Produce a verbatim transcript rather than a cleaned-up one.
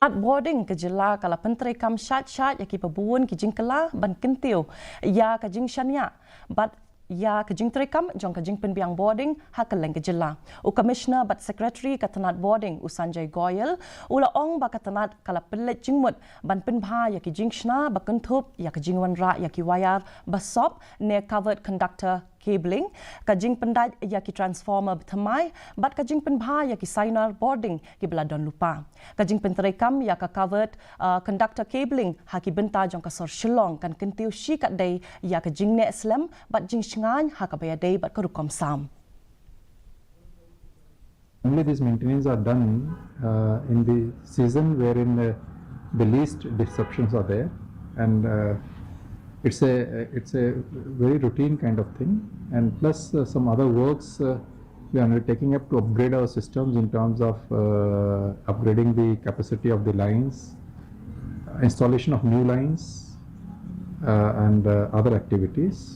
At bording ka jylla ka la pyntreikam shait shait ïa ki babun ki jingkylla ban kyntiew ïa ka jingshaniah bad ïa ka jingtreikam jong ka jingpynbiang bording ha kylleng ka jylla. U Commissioner bad Secretary ka tnat bording u Sanjay Goyal u la ong ba ka tnat ka la pynleit jingmut ban pynbha ïa ki jingshna ba kynthup ïa ka jingwanrah ïa ki wire ba sop ne covered conductor cabling, ka jingpyndait ïa ki transformer ba thymmai bad ka jingpynbha ïa ki signal bording ki ba la don lypa. Ka jingpyntreikam ïa ka covered uh, conductor cabling ha ki bynta jong ka sor Shillong kan kyntiew shi katdei ïa ka jingneh slem bad jingshngaiñ ha kaba ïadei bad ka rukom sam. Only these maintenance are done uh, in the season wherein uh, the least disruptions are there, and uh, it's a it's a very routine kind of thing. And plus uh, some other works uh, we are undertaking up to upgrade our systems in terms of uh, upgrading the capacity of the lines, installation of new lines, uh, and uh, other activities.